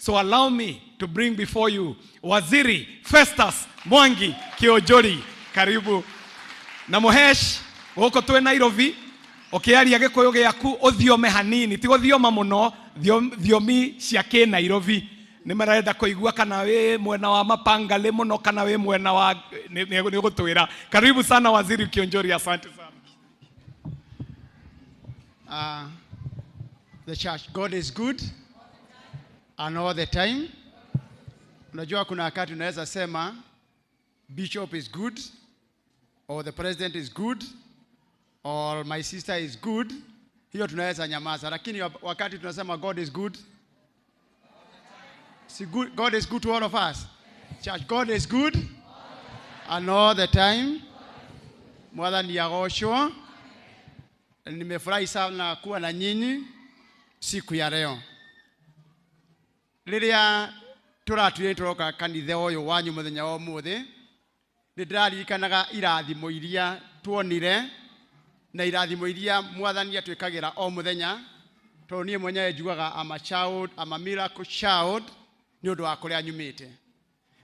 So allow me to bring before you Waziri Festus Mwangi Kiunjuri. Karibu. Na Muhesh, gũkũ twĩ Nairobi, ũkĩaria Gĩkũyũ gĩaku ũthiome hanini, ti gũthioma mũno, thiomi cia kĩ Nairobi. Nĩ marenda kũigua kana wĩ mwena wa Mapangali mũno kana wĩ mwena wa nĩ ũgũtwĩra. Karibu sana, Waziri Kiunjuri, asante sana. The church, God is good and all the time. Unajua kuna wakati unaweza sema bishop is good or the president is good or my sister is good. Hiyo tunaweza nyamaza, lakini wakati tunasema God is good, si good, God is good to all of us. Church, God is good and all the time. Mwathani agocwo. Nimefurahi sana kuwa na nyinyi siku ya leo. Rĩrĩa tũratuire tũroka kanitha ũyũ wanyu mũthenya wa ũmũthĩ, nĩ ndĩraririkanaga irathimo iria tuonire na irathimo iria Mwathani atwĩkagĩra o mũthenya, tondũ niĩ mwenyewe njugaga I'm a child, I'm a miracle child nĩ ũndũ wa kũrĩa nyumĩte.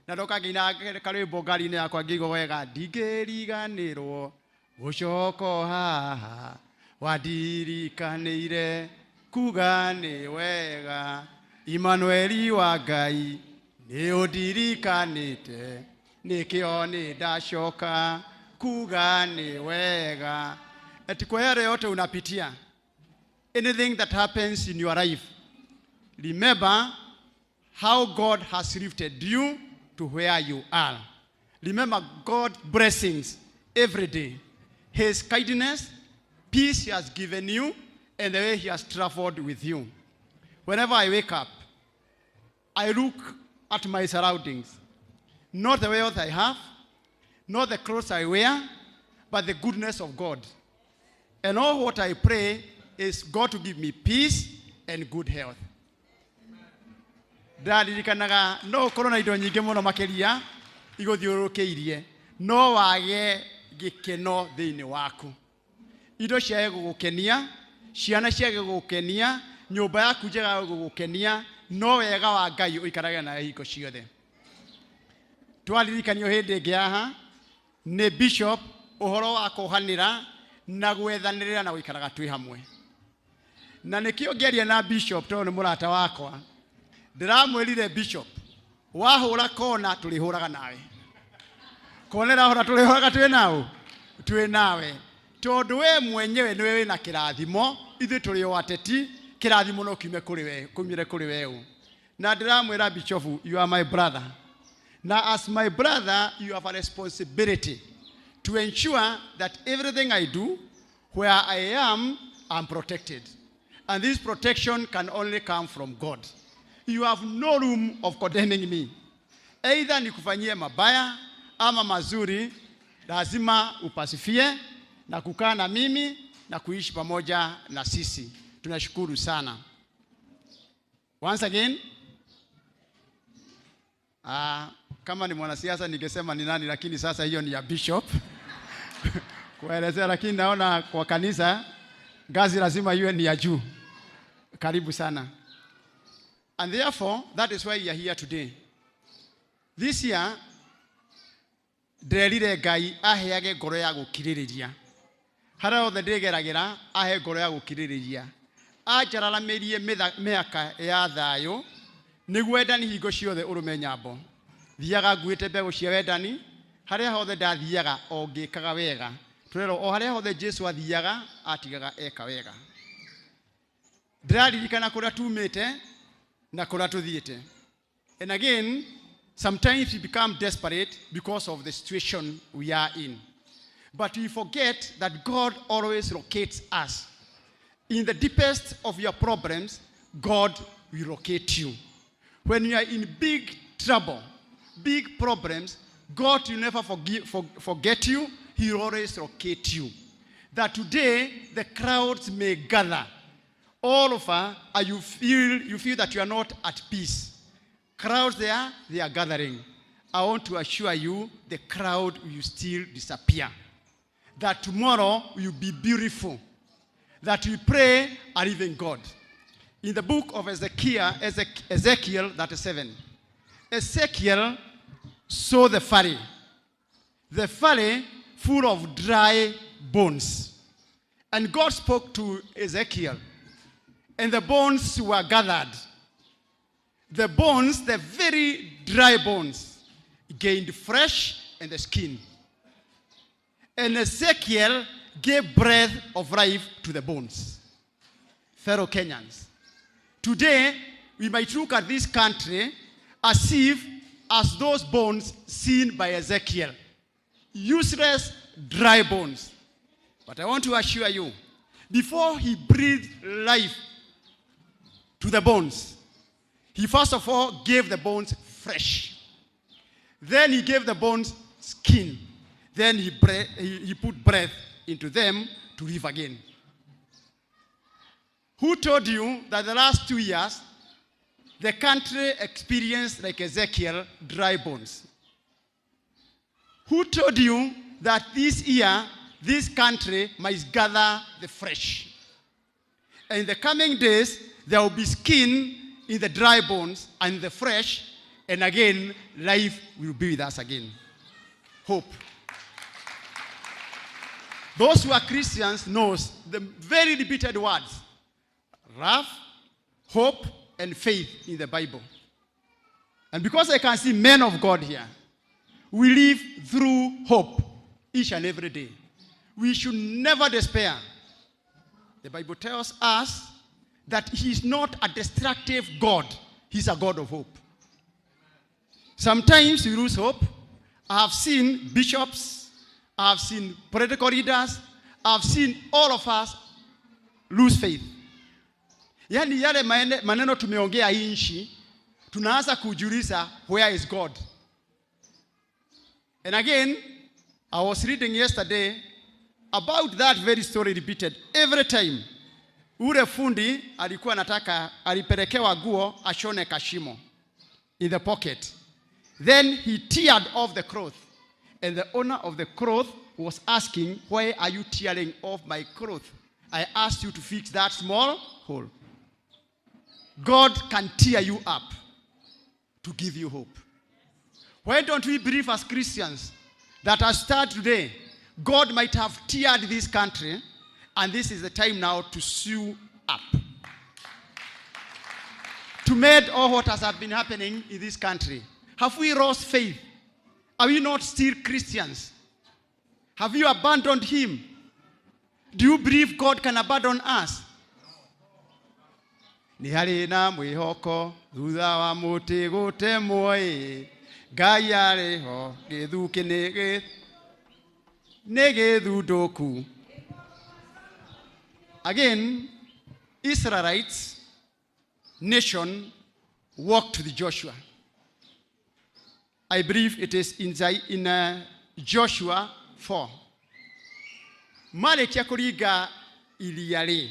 Na ndoka ngĩina karwĩmbo ngari-inĩ yakwa ngĩigua wega, ndingĩriganĩrwo gũcoka haha wandirikanĩire kuga nĩ wega, Imanueli wa Ngai nĩ ũndirikanĩte, nĩkĩo nĩ ndacoka kuga nĩ wega. Ati kwa yale yote unapitia, anything that happens in your life, remember how God has lifted you to where you are. Remember God's blessings every day. His kindness, peace he has given you, and the way he has traveled with you. Whenever I wake up, I look at my surroundings. Not the wealth I have, not the clothes I wear, but the goodness of God. And all what I pray is God to give me peace and good health. Ndaririkanaga no ũkorwo na indo nyingĩ mũno makĩria igũthiũrũrũkĩirie, no wage gĩkeno thĩinĩ waku, indo ciage gũgũkenia, ciana ciage gũgũkenia, nyũmba yaku njega gũgũkenia, no wega wa Ngai ũikarage nawe hingo ciothe. Twaririkanio hĩndĩ ĩngĩ haha nĩ bishop ũhoro wa kũhanĩra na gwethanĩrĩra na gũikaraga twĩ hamwe, na nĩkĩo ngĩaria na bishop tondũ nĩ mũrata wakwa. Ndĩramwĩrire, "Bishop, wahũra kona tũrĩhũraga nawe, kona ĩrahũra tũrĩhũraga twĩ nao, twĩ nawe, tondũ we mwenyewe nĩwe wĩna kĩrathimo, ithuĩ tũrĩ o ateti, kĩrathimo no kiume kũrĩ we, kumire kũrĩ we ũ." Na ndĩramwĩra, "Bishop, you are my brother, na as my brother you have a responsibility to ensure that everything I do, where I am, I'm protected. And this protection can only come from God. You have no room of condemning me. Either nikufanyie mabaya ama mazuri, lazima upasifie na kukaa na mimi na kuishi pamoja na sisi." Tunashukuru sana. Once again, kama ni mwanasiasa ningesema ni nani, lakini sasa hiyo ni ya bishop kuelezea, lakini naona kwa kanisa ngazi lazima iwe ni ya juu. Karibu sana. And therefore, that is why we are here today. This year, ndĩrerire Ngai aheage ngoro ya gũkirĩrĩria. Harĩa hothe ndĩgeragĩra, ahe ngoro ya gũkirĩrĩria. Anjararamĩrie mĩaka ya thayũ, nĩguo wendani hingo ciothe ũrũme nyambo. Thiaga nguĩte mbegũ cia wendani, harĩa hothe ndathiaga o ngĩkaga wega. Tũrerwo o harĩa hothe Jesu athiaga, atigaga eka wega. Ndĩraririkana kũrĩa tumĩte na kũrĩa tũthiĩte. And again, sometimes we become desperate because of the situation we are in. But we forget that God always locates us. In the deepest of your problems, God will locate you. When you are in big trouble, big problems, God will never forget you. He will always locate you. That today, the crowds may gather all over, and you feel that you are not at peace. Crowds there, they are gathering. I want to assure you, the crowd will still disappear. That tomorrow will be beautiful. That we pray a living God. In the book of Ezekiel, Ezekiel 37, Ezekiel saw the valley full of dry bones. And God spoke to Ezekiel, and the bones were gathered. The bones, the very dry bones, gained fresh and the skin. And Ezekiel gave breath of life to the bones. Fellow Kenyans, today we might look at this country as if as those bones seen by Ezekiel. Useless, dry bones. But I want to assure you, before he breathed life to the bones, he first of all gave the bones fresh. Then he gave the bones skin. Then he put breath into them to live again. Who told you that the last 2 years, the country experienced, like Ezekiel, dry bones? Who told you that this year, this country might gather the fresh? And in the coming days, there will be skin in the dry bones and the fresh, and again, life will be with us again. Hope. Those who are Christians knows the very repeated words, love, hope, and faith in the Bible. And because I can see men of God here, we live through hope each and every day. We should never despair. The Bible tells us that he is not a destructive God. He's a God of hope. Sometimes we lose hope. I have seen bishops, I have seen political leaders, I have seen all of us lose faith. Yaani yale maneno tumeongea hii nchi, tunaanza kujiuliza, where is God? And again, I was reading yesterday about that very story repeated every time. Ule fundi alikuwa anataka, alipelekewa guo ashone kashimo in the pocket. Then he teared off the cloth. And the owner of the cloth was asking, why are you tearing off my cloth? I asked you to fix that small hole. God can tear you up to give you hope. Why don't we believe as Christians that as start today, God might have teared this country, and this is the time now to sew up. To mend all what has been happening in this country. Have we lost faith? Are we not still Christians? Have you abandoned him? Do you believe God can abandon us? Nĩ harĩ na mwĩhoko thutha wa mũtĩ gũtemwo ĩ Ngai arĩ ho gĩthukĩ nĩ gĩthundũku. Again, Israelites nation walked with Joshua. I believe it is in Joshua 4. Marĩkia kũringa iria rĩ,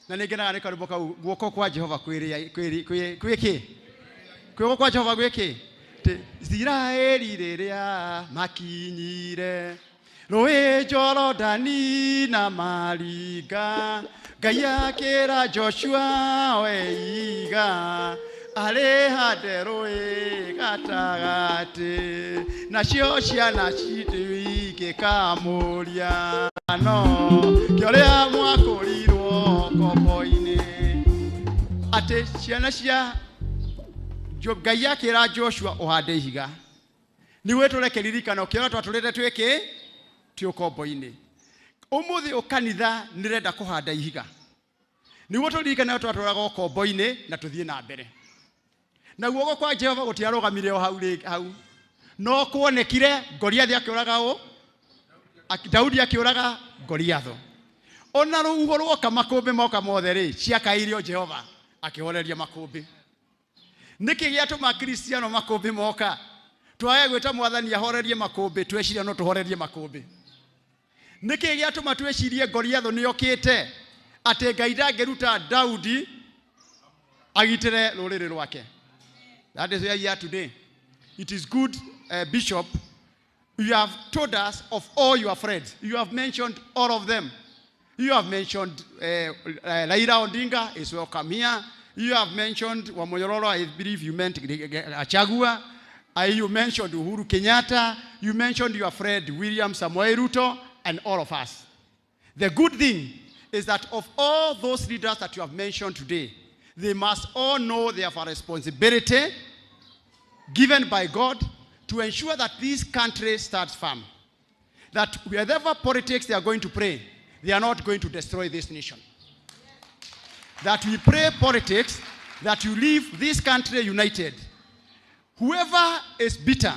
na nĩ ngenaga nĩ karwĩmbo kau, guoko kwa Jehova kwĩ kĩ? Guoko kwa Jehova gwĩ kĩ? Isiraeli rĩrĩa makinyire rũĩ Jorodani na maringa, Ngai akĩra Joshua oe ihiga arĩhande rũĩ gatagatĩ, nacio ciana citũ ingĩkamũria no kĩo mwakũrirwo ngombo-inĩ. Atĩ ciana cia Ngai akĩra Joshua ũhande ihiga nĩguo tũreke kĩririkano kĩrĩa twatũrĩte twĩ kĩ twĩ ũkombo-inĩ. Ũmũthĩ ũkanitha nĩrenda kũhanda ihiga nĩguo tũririkane twatũraga ũkombo-inĩ na tũthiĩ na mbere. Na guoko kwa Jehova gũtiarũgamire o hau hau, no kuonekire Goliathi akĩũraga ũ, Daudi akĩũraga Goliathu. Ona rũhuho rwoka makũmbĩ moka mothe rĩ, ciakairio Jehova akĩhoreria makũmbĩ. Nĩkĩ gĩatũma Kristiano makũmbĩ moka twage gwĩta mwathani ahorerie makũmbĩ, tweciria no tũhorerie makũmbĩ? Nĩkĩ gĩatũma twecirie Goliathu nĩokĩte atĩ Ngai ndangĩruta Daudi agitĩre rũrĩrĩ rwake? That is where we are today. It is good, Bishop, you have told us of all your friends. You have mentioned all of them. You have mentioned Raila Odinga is welcome here. You have mentioned Wamunyoro, I believe you meant Gachagua. You mentioned Uhuru Kenyatta. You mentioned your friend William Samoei Ruto and all of us. The good thing is that of all those leaders that you have mentioned today, they must all know they have a responsibility given by God to ensure that this country starts firm. That whatever politics they are going to play, they are not going to destroy this nation. That we pray politics, that you leave this country united. Whoever is bitter,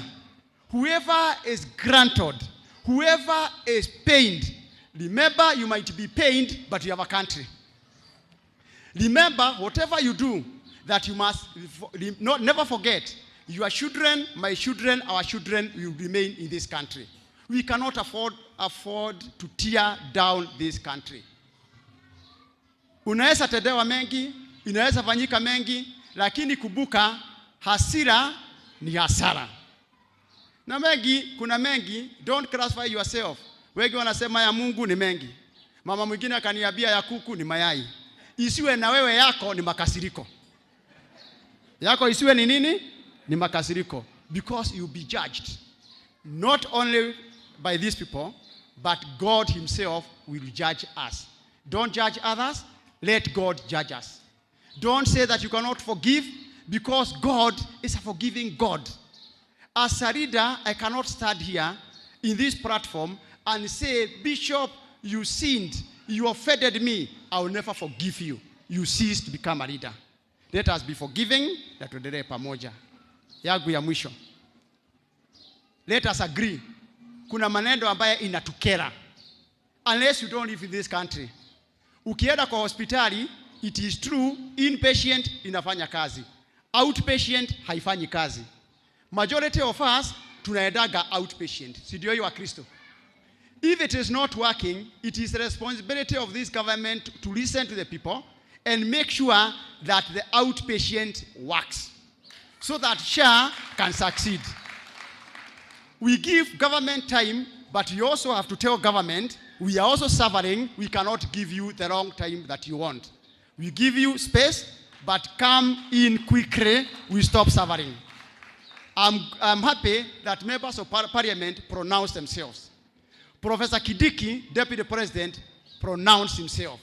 whoever is granted, whoever is pained, remember you might be pained, but you have a country. Remember, whatever you do, that you must not, never forget, your children, my children, our children will remain in this country. We cannot afford to tear down this country. Unaweza tendewa mengi, inaweza fanyika mengi, lakini kumbuka hasira ni hasara. Na mengi, kuna mengi, don't classify yourself. Wengi wanasema ya Mungu ni mengi. Mama mwingine akaniambia ya kuku ni mayai. Isiwe na wewe yako ni makasiriko. Yako isiwe ni nini? Ni makasiriko. Because you'll be judged. Not only by these people, but God himself will judge us. Don't judge others, let God judge us. Don't say that you cannot forgive, because God is a forgiving God. As a leader, I cannot stand here in this platform and say, Bishop, you sinned, you offended me, I will never forgive you. You cease to become a leader. Let us be forgiving, na tuendelee pamoja. Yangu ya mwisho. Let us agree. Kuna maneno ambaye inatukera. Unless you don't live in this country. Ukienda kwa hospitali, it is true, inpatient inafanya kazi. Outpatient haifanyi kazi. Majority of us tunaendaga outpatient. Si ndio hiyo Wakristo? If it is not working, it is the responsibility of this government to listen to the people and make sure that the outpatient works so that SHA can succeed. We give government time, but you also have to tell government, we are also suffering, we cannot give you the long time that you want. We give you space, but come in quickly, we stop suffering. I'm happy that members of parliament pronounce themselves. Professor Kindiki, deputy president, pronounced himself.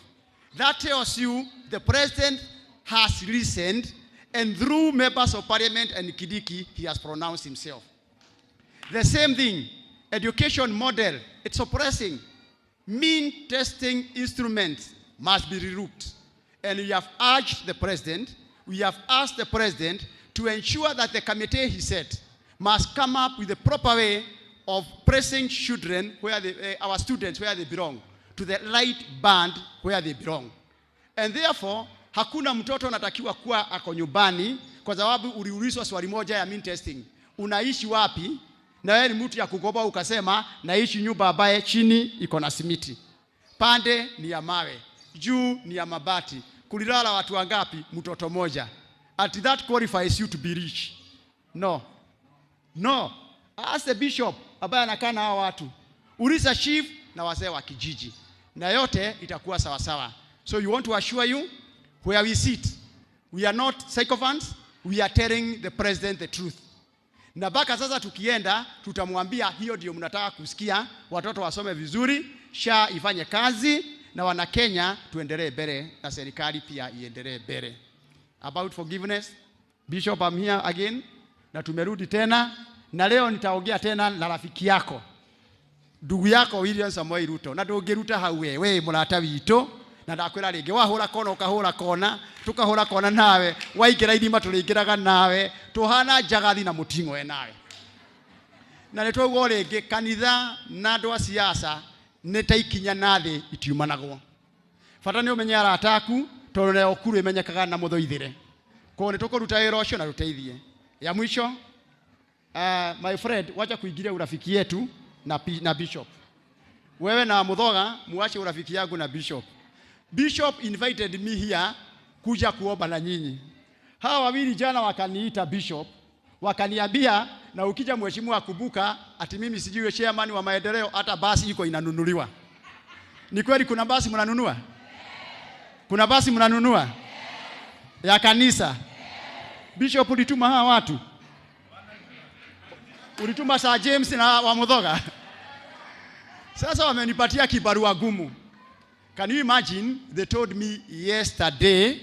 That tells you the president has listened, and through members of parliament and Kindiki, he has pronounced himself. The same thing, education model, it's suppressing. Mean testing instruments must be relooked. And we have urged the president, we have asked the president to ensure that the committee he set must come up with the proper way of pressing children, where they, our students where they belong, to the right band where they belong. And therefore, hakuna mtoto anatakiwa kuwa ako nyumbani kwa sababu uliulizwa swali moja ya mean testing. Unaishi wapi? Na wewe ni mtu ya kugoba ukasema naishi nyumba ambaye chini iko na simiti. Pande ni ya mawe, juu ni ya mabati. Kulilala watu wangapi? Mtoto moja. At that qualifies you to be rich. No. No. Ask the bishop ambaye anakaa na hao watu. Uliza chief na wazee wa kijiji. Na yote itakuwa sawa sawa. So you want to assure you where we sit. We are not sycophants. We are telling the president the truth. Na baka sasa tukienda tutamwambia hiyo ndio mnataka kusikia, watoto wasome vizuri, SHA ifanye kazi na wana Kenya tuendelee mbele na serikali pia iendelee mbele. About forgiveness, Bishop, I'm here again na tumerudi tena na leo nitaongea tena na rafiki yako, ndugu yako William Samoei Ruto, na ndũngĩruta hau we we mũrata witũ, na ndakwĩra rĩngĩ wahũra kona ũkahũra kona, tukahũra kona nawe, waingĩra irima tũrĩingĩraga nawe, tũhana njagathi na mũting'oe nawe. Na nĩ twauga o rĩngĩ kanitha na andũ a siasa nĩ ta ikinya na thĩ itiumanagwo. Bata nĩ ũmenye arata aku tondũ nayo kuru ĩmenyekaga na mũthoithĩre. Koguo nĩ tũkũruta wĩra ũcio na tũteithie. Ya mwisho, my friend, wacha kuingilia urafiki yetu na bishop. Wewe na Muthoga muache urafiki yangu na bishop. Bishop invited me here kuja kuomba na nyinyi. Hawa wawili jana wakaniita bishop, wakaniambia na ukija mheshimiwa kumbuka ati mimi sijui chairman wa maendeleo hata basi iko inanunuliwa. Ni kweli kuna basi mnanunua? Kuna basi mnanunua? Ya kanisa. Bishop, ulituma hawa watu? Ulituma Sir James na wa Muthoga? Sasa wamenipatia kibarua gumu. Can you imagine? They told me yesterday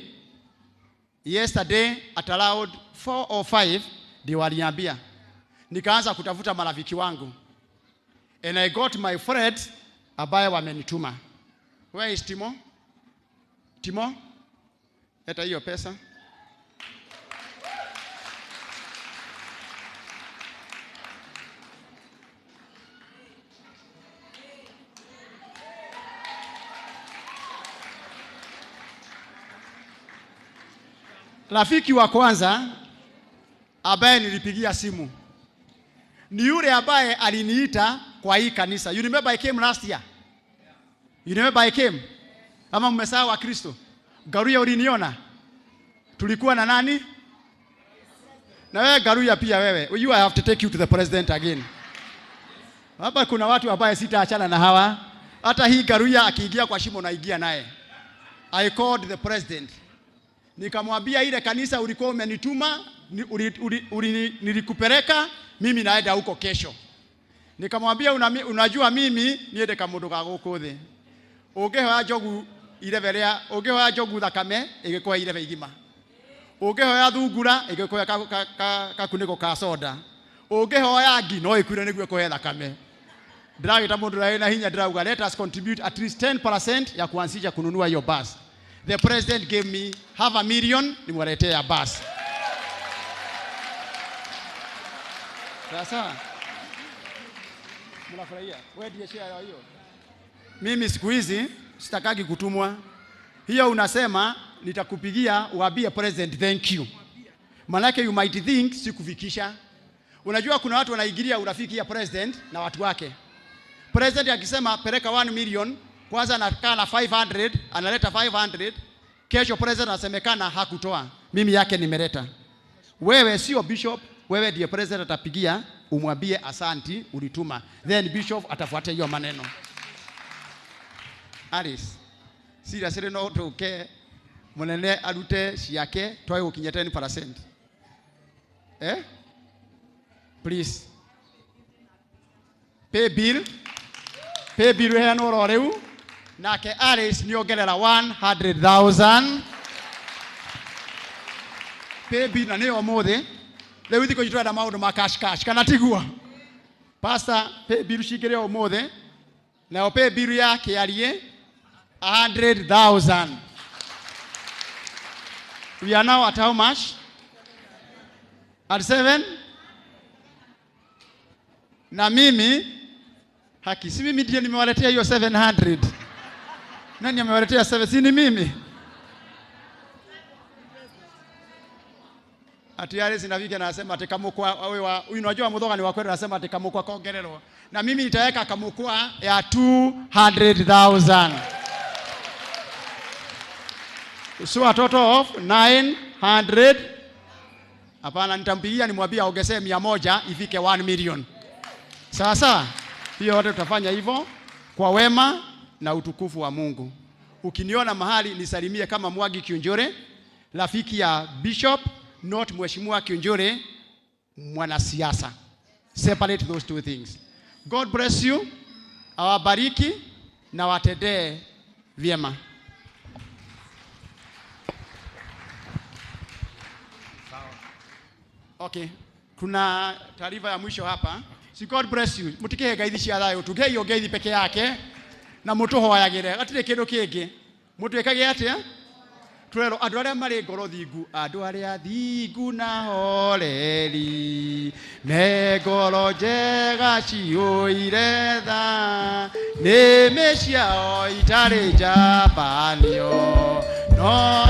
at around 4 or 5 ndio waliambia. Nikaanza kutafuta marafiki wangu. And I got my friends ambaye wamenituma. Where is Timo? Timo? Leta hiyo pesa. Rafiki wa kwanza ambaye nilipigia simu ni yule ambaye aliniita kwa hii kanisa. You remember I came last year? You remember I came? Ama mmesahau wa Kristo? Garuya uliniona? Tulikuwa na nani? Na wewe Garuya pia wewe. You, I have to take you to the president again. Hapa kuna watu ambaye sitaachana na hawa. Hata hii Garuya akiingia kwa shimo naingia naye. I called the president. Nikamwambia ile kanisa ulikuwa umenituma, nilikupeleka, mimi naenda huko kesho. Nikamwambia unajua mimi niende kamundu ga guku thi. Ungihoya njogu irebe ria, ungihoya njogu thakame igikuhe irebe igima. Ungihoya thungura igikuhe kakuniko ka soda. Ungihoya ngi no ikuire niguo ikuhe thakame. Ndiragita mundu na hinya ndirauga let us contribute at least 10% ya kuanzisha kununua hiyo bus. The president gave me 500,000 nimwaletea bus. Sasa mnafurahia? Wewe ndiye share ya hiyo. Mimi siku hizi sitakagi kutumwa. Hiyo unasema nitakupigia uambie president thank you. Manake you might think sikufikisha. Unajua kuna watu wanaigiria urafiki ya president na watu wake. President akisema peleka 1 million, kwanza anakaa na 500, analeta 500. Kesho president anasemekana hakutoa. Mimi yake nimeleta. Wewe sio bishop, wewe ndiye president atapigia umwambie asanti ulituma. Then bishop atafuatia hiyo maneno. Alice, seriously no tuke munene arute ciake twae gukinya 10%. Eh? Please. Pay bill. Pay bill heanwo ro riu. Nake Alice niongerera 100,000. Pay bill na niyo umuthi. Riu thikũ ici tũrenda maũndũ ma cash cash kana tiguo? Pastor, pay bill cingĩre ũmũthĩ. Nayo pay bill ya Kĩarie 100,000. We are now at how much? At 7? Na mimi haki si mimi ndiye nimewaletea hiyo 700. Nani amewaletea 7? Si ni mimi. Ati Alice na anasema ati kamukwa wewe wa unajua Muthoga ni wa kweli, anasema ati kamukwa kongererwo. Na mimi nitaweka kamukwa ya 200,000. So a total of 900. Hapana, nitampigia nimwambie aongezee 100 ifike 1 million. Sasa hiyo yote tutafanya hivyo kwa wema na utukufu wa Mungu. Ukiniona mahali nisalimie kama Mwangi Kiunjuri, rafiki ya bishop, not Mheshimiwa Kiunjuri mwanasiasa. Separate those two things. God bless you. Awabariki na watendee vyema. Okay, kuna taarifa ya mwisho hapa. Si God bless you. Mutikihe ngeithi cia thayo, tuge iyo ngeithi peke yake na mutuhoyagire. Gatire kindu kingi. Mutwikage atia? Twero andu aria mari ngoro thingu, andu aria thingu na horeri, me ngoro njega ciũire tha, nĩmĩ ciao itarĩ njambanio, no